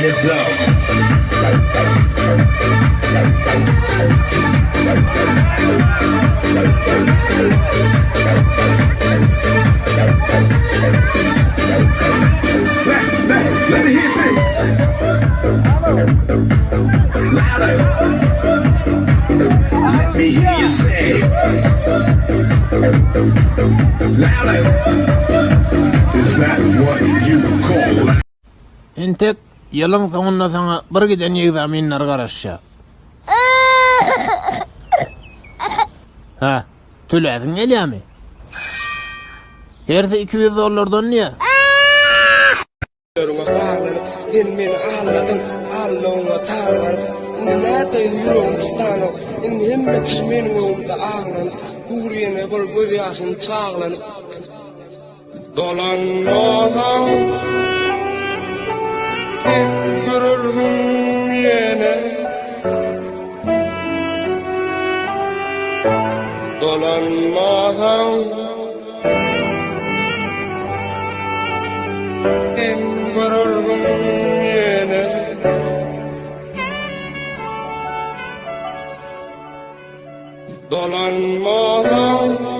Let it blow. Back, back, let me hear you say. Louder. Let me hear you say. Louder. Is that what you call Entek ýylyň soňunda saňa bir giden egzaminler garaşýar. Hä, töläsiň gelýärmi? Hersi 200 dollardan diýýär. Gözleriňe baglanyp, sen meni aldadyň, Aldawyňa taglanyp, Indi nädeýin ýüregim çydanok, Indi hemme kişi meniň öňümde aglanyp, Dur ýene bir gözýaşyny çaglanyp. Dolanmasaň, sen görersiň ýene. Dolanmasaň. Sen görersiň ýene. Dolanmasaň.